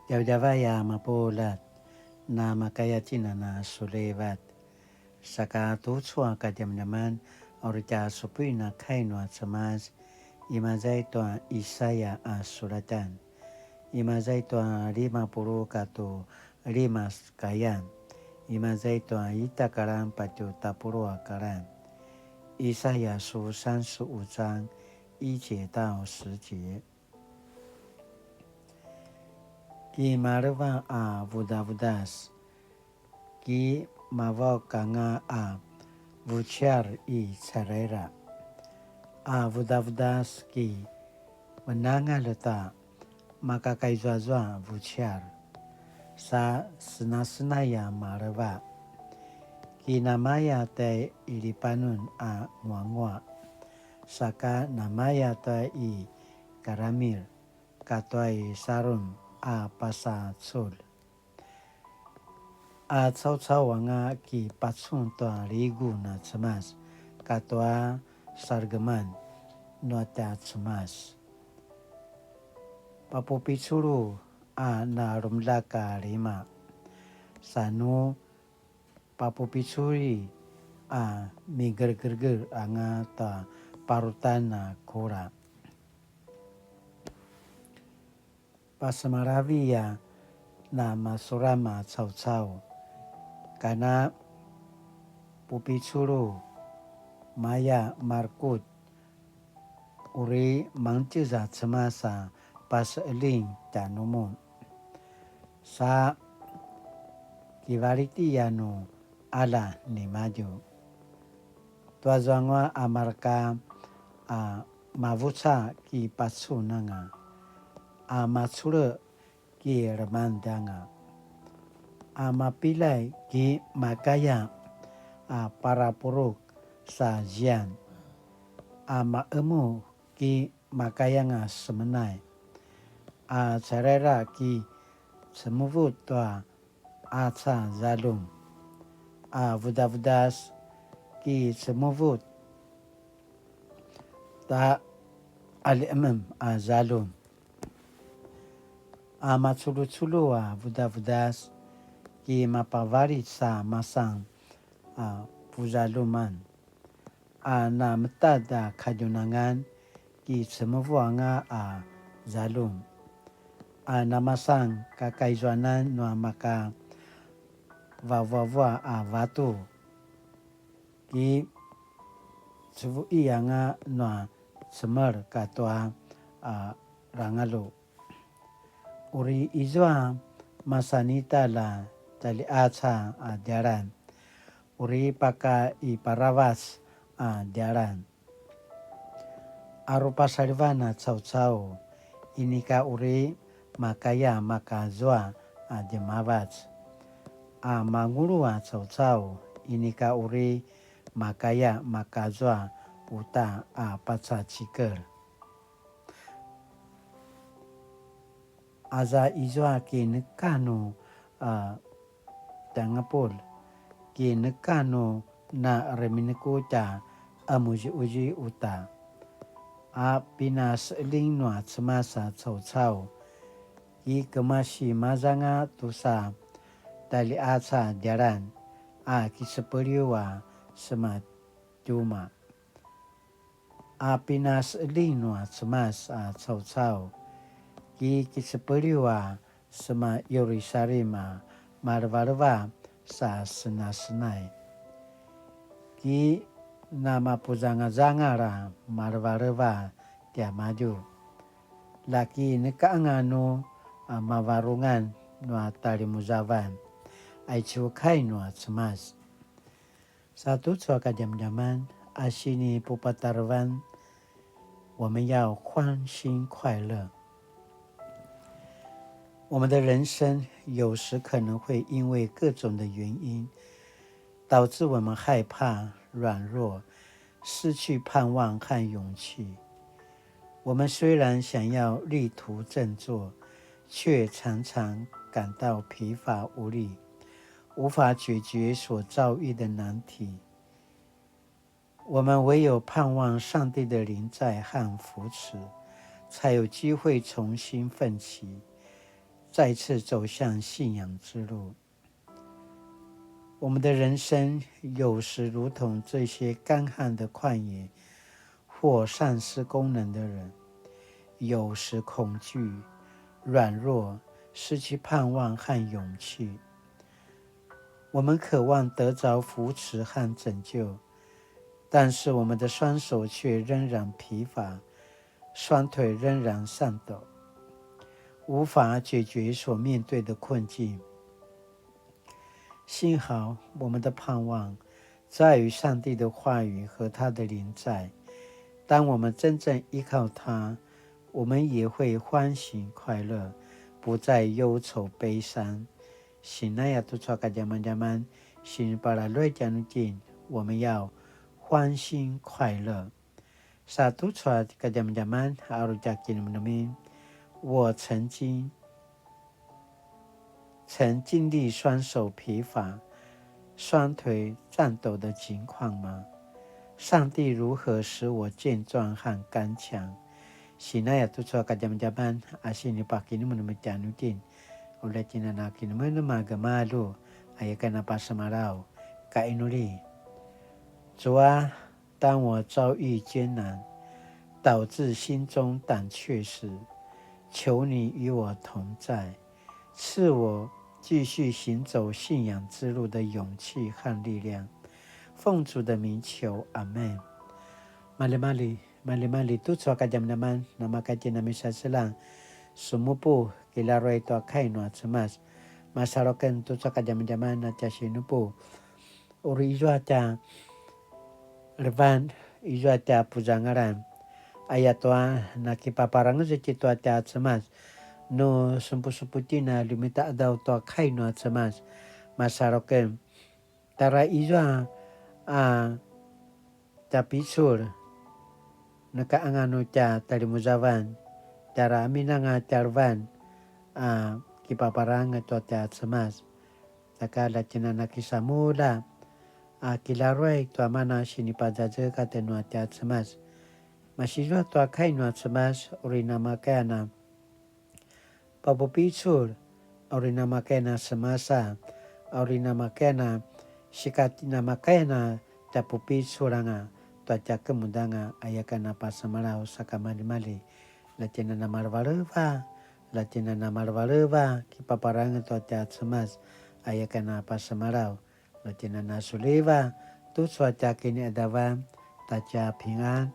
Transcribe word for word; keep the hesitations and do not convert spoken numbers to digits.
Djavadjavay a mapuljat, na makaya tjinana sulivat. Saka tucu a kadjamadjaman, a uri tja supuin a kai nua Cemas, imaza i tua Isaya a sulatan. Imaza i tua lima puluq katua lima kayan. Imaza i tua ita kalan patje tapuluq a kalan. 以賽亞書三十五章一節到十節。 Ki maleva a vudavudas, ki mavauk anga a vuciar i ceraira. A vudavudas ki menangalj ta makakaizuazua vuciar, sa senasenai a maleva. Ki namaya tai i Lipanun a nguanguaq, saka namaya tai i Karamil, katua i Sarum a pasa Cul. A caucau anga ki pacun tua ligu na Cemas, katua saregeman nua tja Cemas. Papupiculu a na rumelak a lima, sa nu papupiculi a migergerger anga ta parutan a kula. Pasemalavi a na masuram a caucau, kana pupiculu maya marekutj, uri mangtjez a Cemas a paseqeljing tjanumun. Sa kivaliti a nu qalja nimadju. Tuazua nua a mareka a mavuca ki pacun anga, a maculje ki lemangeda anga, a mapilay ki makaya a parapuruk sa zian, a maemu ki makayanga semenay, a ceraira ki cemuvut tua aca zaljum, a vudavudas ki cemuvut ta aljemen a zaljum, a maculuculu a vudavudas ki mapavalic sa masan a puzaljuman, a nametad a kadjunangan ki cemuvuanga a zaljum, a namasan kakaizuanan nua maka vavuavua a vatu, ki cevuianga nua cemel katua a rangalu. Uri izua masanitalj a tjaljiaca a djalan, uri paka i paravac a djalan. A rupasalivan a caucau, inika uri makaya makazua a djemavac. A mangulu a caucau, inika uri makaya makazua uta a pacacikel. Aza izua ki neka nu a tjangapul, ki neka nu na reminekutj a muziuzi uta, a pinaseqeljing nua Cemas a caucau, ki kemasi mazanga tusa tjaljiaca djalan a kicepeliw a sema tjuma. A pinaseqeljing nua Cemas a caucau, ki kicepeliw a sema Yerusalim a malevaleva sa senasenai, ki namapuzangazangal a malevaleva tiamadju. Laki neka anga nu a mavarungan nua talimuzavan, aicu kai nua Cemas. Sa tucu a kadjamadjaman a sinipupatarevan, 我们要欢欣快乐。我们的人生有时可能会因为各种的原因，导致我们害怕、软弱、失去盼望和勇气。我们虽然想要力图振作，却常常感到疲乏无力，无法解决所遭遇的难题。我们唯有盼望上帝的临在和扶持，才有机会重新奋起，再次走向信仰之路。我们的人生有时如同这些干旱的旷野，或丧失功能的人，有时恐惧、软弱，失去盼望和勇气。我们渴望得着扶持和拯救，但是我们的双手却仍然疲乏，双腿仍然颤抖，无法解决所面对的困境。幸好，我们的盼望在于上帝的话语和他的灵在。当我们真正依靠他，我们也会欢喜快乐，不再忧愁悲伤。Sinaya tucu a kadjamadjaman, sinipalaluay tjanuitjen, 我们要欢欣快乐。Sa tucu a kadjamadjaman, a uri tja kinemenemen, 我曾经 曾经历双手疲乏、双腿颤抖的情况吗？上帝如何使我健壮和刚强？Sinaya tucu a kadjamadjaman a sinipakinemenem tjanuitjen, ula tjinana kinemenem a gemalju, aya ken a pasemalaw, ka inuli. 主啊，当我遭遇艰难，导致心中胆怯时，求你与我同在，赐我继续行走信仰之路的勇气和力量。奉主的名求，阿们。Malimali, malimali tucu a kadjamadjaman, namaka tjen a misaselang, sumupu, kilaruay tua kai nua Cemas. Masalu aken tucu a kadjamadjaman a tja sinupu. Uri izua tja levan, izua tja puzangalan. Ayatua nakipaparangez itjen tua tja Cemas. Nu sumpusupu itjen a ljemita qadaw tua kai nua Cemas. Masalu aken. Tjara izua a tja picul. Neka anga nu tja talimuzavan. Tjara aminanga tja levan a kipaparangez tua tja Cemas. Saka la tjinana kisamulja a kilaruay tua mana sinipazazekatj nua tja Cemas. Masizua tua kai nua Cemas uri namakaya na papupicul, uri namakaya na semasa, uri namakaya na sikat namakaya na tja pupicul anga tua tja kemudanga aya ken a pasemalaw saka malimali. La tjinana malevaleva, la tjinana malevaleva, kipaparangez tua tja Cemas, aya ken a pasemalaw. La tjinana suliva, tucu a tja kiniqadavan, ta tja pingan,